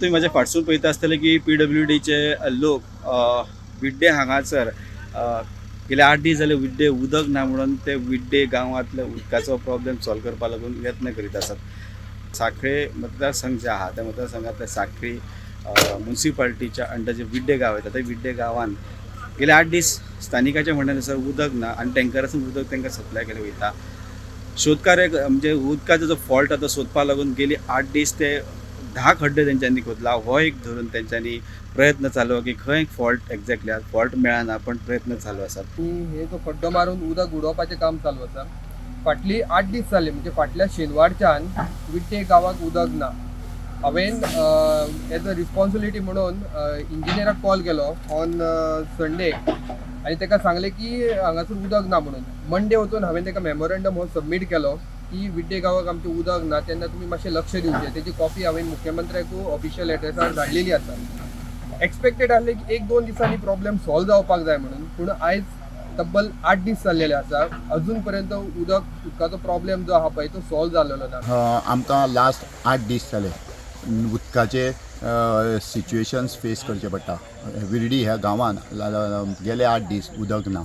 तुम्ही म्हाज्या फाटसून पळयता आसतले की पीडब्ल्यूडीचे लोक विड्डे हांगासर गेले 8 दीस जाले विड्डे उदक ना म्हणून ते विड्डे गांवांतले उदकाचो प्रॉब्लेम सॉल्व करपा लागून यत्न करीत आसात. सांखळे मतदारसंघ जे आहा, त्या मतदारसंघातले सांखळी मुन्सिपाल्टीच्या अंडर जे विड्डे गांव येता, त्या विड्डे गांवांत गेले 8 दीस स्थानिकाच्या म्हणण्यानुसार उदक ना आनी टँकरासून उदक तांकां सप्लाय केलें वयता. शोधकार्य म्हणजे उदकाचो जो फॉल्ट आसा तो सोदपा लागून गेली 8 दीस ते 10 खड्डे तेंच्यांनी खोदला. हो एक धरून तेंच्यांनी प्रयत्न चालू आहा की खंय फॉल्ट एक्झॅक्टली आहा. फॉल्ट मेळना, पण प्रयत्न चालू आसात. आनी हे जो खड्डो मारून उदक उडोवपाचें काम चालू आसा. फाटली 8 दीस जाले, म्हणजे फाटल्या शेनवारच्यान विट्टे गांवाक उदक ना. हांवें एज अ रिस्पॉन्सिबिलिटी म्हणून इंजिनियराक कॉल केलो ऑन संडे आनी ताका सांगलें की हांगासर उदक ना म्हणून. मंडे वचून हांवें ताका मेमोरंडम हो सबमीट केलो की विड्डे गांवाक आमचें उदक ना, तेन्ना तुमी मातशें लक्ष दिवचें. तेजी कॉपी हांवें मुख्यमंत्र्याकूय ऑफिशियल एड्रेसार धाडलेली आसा. एक्सपेक्टेड आहलें की एक दोन दिसांनी प्रॉब्लेम सॉल्व जावपाक जाय म्हणून, पूण आयज तब्बल 8 दीस जाल्लेले आसा, अजून पर्यंत उदकाचो प्रॉब्लेम जो आहा पळय तो सॉल्व जाल्लेलो ना. आमकां लास्ट 8 दीस जाले उदकाचे सिच्युएशन्स फेस करचे पडटा. विर्डी ह्या गांवान गेले 8 दीस उदक ना.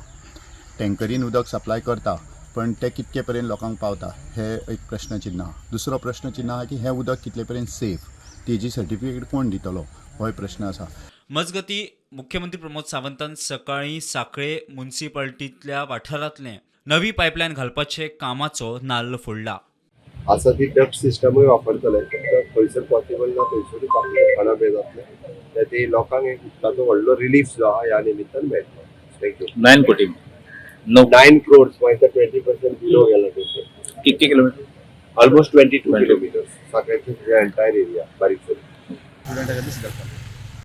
टँकरीन उदक सप्लाय करता, पण ते कितके पर्यंत लोकांक पावता हे एक प्रश्नचिन्ह आहा. दुसरो प्रश्नचिन्ह आहा की हें उदक कितले पर्यंत सेफ, तेजी सर्टिफिकेट कोण दितलो, होय प्रश्न आसा. मजगती, मुख्यमंत्री प्रमोद सावंतान सकाळी सांखळे मुन्सिपाल्टीतल्या वाठारांतले नवी पायपलायन घालपाचे कामाचो नाल्ल फोडला. आसा ती डक्ट सिस्टमूय वापरतले. फक्त खंयसर पॉसिबल ना थंयसरूय बाकीचे खणप हें जातलें. ते ती लोकांक एक उदकाचो व्हडलो रिलीफ जो आहा ह्या निमित्तान मेळटलो. Thank you. 9 कोटी 9. 9 क्रोर्स, मागीर 20% बिलो गेला तेचे. कितके किलोमीटर? ऑलमोस्ट 22 22 किलोमिटर्स, सांखळेचे एंटायर एरिया बारीक. स्टुडंटा खातीर करता.